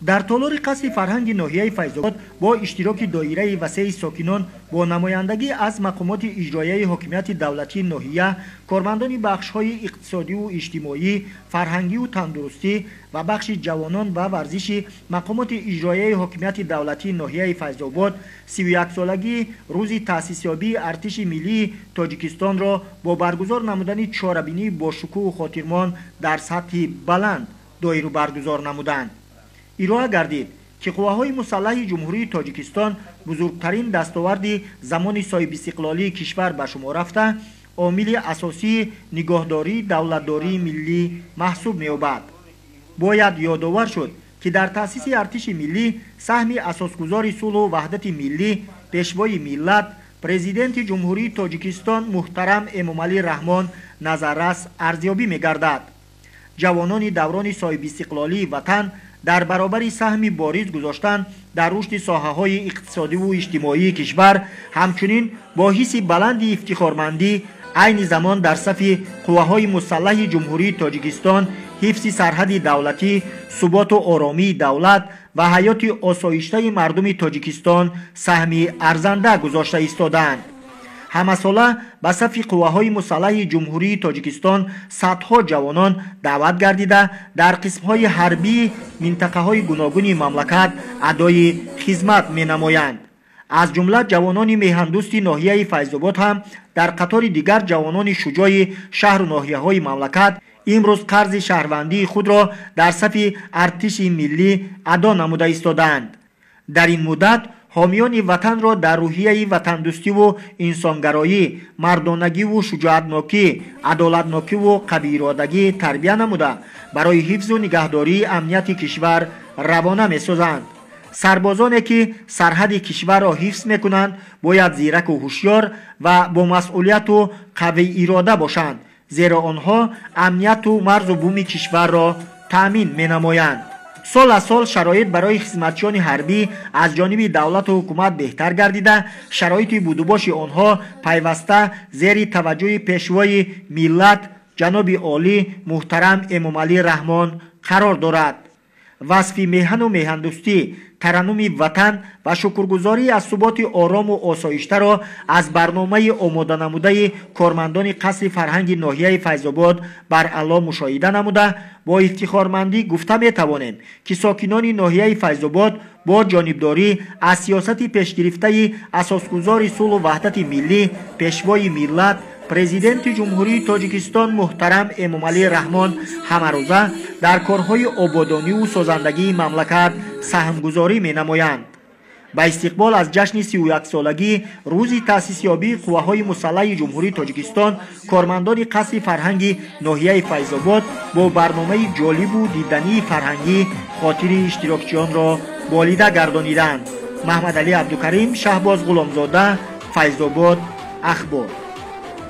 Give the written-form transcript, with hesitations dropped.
Дар толори қасри фарҳанги ноҳияи Файзобод бо иштироки доираи васеи сокинон бо намояндагӣ аз мақомоти иҷроияи ҳокимияти давлатии ноҳия, кормандони бахшҳои иқтисодиву иҷтимоӣ, фарҳангиву тандурустӣ ва бахши ҷавонон ва варзиши мақомоти иҷроияи ҳокимияти давлатии ноҳияи Файзобод 31-солагии рӯзи таъсисёбии Артиши миллии Тоҷикистонро бо баргузор намудани чорабинии бошукӯҳу хотирмон дар сатҳи баланд доиру баргузор намуданд. Ироа гардид, ки қувваҳои мусаллаҳи Ҷумҳурии Тоҷикистон бузургтарин дастоварди замони соҳибистиқлолии кишвар ба шумор рафта, омили асосии нигоҳдории давлатдории миллӣ маҳсуб меёбад. Бояд ёдовар шуд, ки дар таъсиси Артиши миллӣ саҳми асосгузори сулҳу ваҳдати миллӣ, Пешвои миллат, Президенти Ҷумҳурии Тоҷикистон муҳтарам Эмомалӣ Раҳмон назаррас арзёбӣ мегардад. Ҷавонони даврони соҳибистиқлолии ватан дар баробари саҳми бориз гузоштан дар рушди соҳаҳои иқтисодиву иҷтимоии кишвар, ҳамчунин бо ҳисси баланди ифтихормандӣ айни замон дар сафи қувваҳои мусаллаҳи Ҷумҳурии Тоҷикистон ҳифзи сарҳади давлатӣ, суботу оромии давлат ва ҳаёти осоиштаи мардуми Тоҷикистон саҳми арзанда гузошта истодаанд. Ҳамасола ба сафи қувваҳои мусаллаҳи Ҷумҳурии Тоҷикистон садҳо ҷавонон даъват гардида, дар қисмҳои ҳарбии минтақаҳои гуногуни мамлакат адои хизмат менамоянд. Аз ҷумла ҷавонони меҳандӯсти ноҳияи Файзобод ҳам дар қатори дигар ҷавонони шуҷои шаҳру ноҳияҳои мамлакат имрӯз қарзи шаҳрвандии худро дар сафи Артиши миллӣ адо намуда истодаанд. Дар ин муддат ҳомиёни ватанро дар рӯҳияи ватандӯстиву инсонгароӣ, мардонагиву шуҷоатнокӣ, адолатнокиву қавииродагӣ тарбия намуда, барои ҳифзу нигаҳдории амнияти кишвар равона месозанд. Сарбозоне, ки сарҳади кишварро ҳифз мекунанд, бояд зираку ҳушёр ва бо масъулияту қавиирода бошанд, зеро онҳо амнияту марзу буми кишварро таъмин менамоянд. Сол аз сол шароит барои хизматчиёни ҳарбӣ аз ҷониби давлату ҳукумат беҳтар гардида, шароити будубоши онҳо пайваста зери таваҷҷӯҳи Пешвои миллат ҷаноби олӣ муҳтарам Эмомалӣ Раҳмон қарор дорад. Васфи меҳану меҳандӯстӣ, тараннуми ватан ва шукргузорӣ аз суботи орому осоиштаро аз барномаи омоданамудаи кормандони қасри фарҳанги ноҳияи Файзобод баръало мушоҳида намуда, бо ифтихормандӣ гуфта метавонем, ки сокинони ноҳияи Файзобод бо ҷонибдорӣ аз сиёсати пешгирифтаи асосгузори сулҳу ваҳдати миллӣ, Пешвои миллат, Президенти Ҷумҳурии Тоҷикистон муҳтарам Эмомалӣ Раҳмон ҳамарӯза дар корҳои ободониву созандагии мамлакат саҳмгузорӣ менамоянд. Ба истиқбол аз ҷашни 31-солагии рӯзи таъсисёбии қувваҳои мусаллаҳи Ҷумҳурии Тоҷикистон кормандони қасри фарҳанги ноҳияи Файзобод бо барномаи ҷолибу дидании фарҳангӣ хотири иштирокчиёнро болида гардониданд. Маҳмадалӣ Абдукарим, Шаҳбоз Ғуломзода, Файзобод, Ахбор.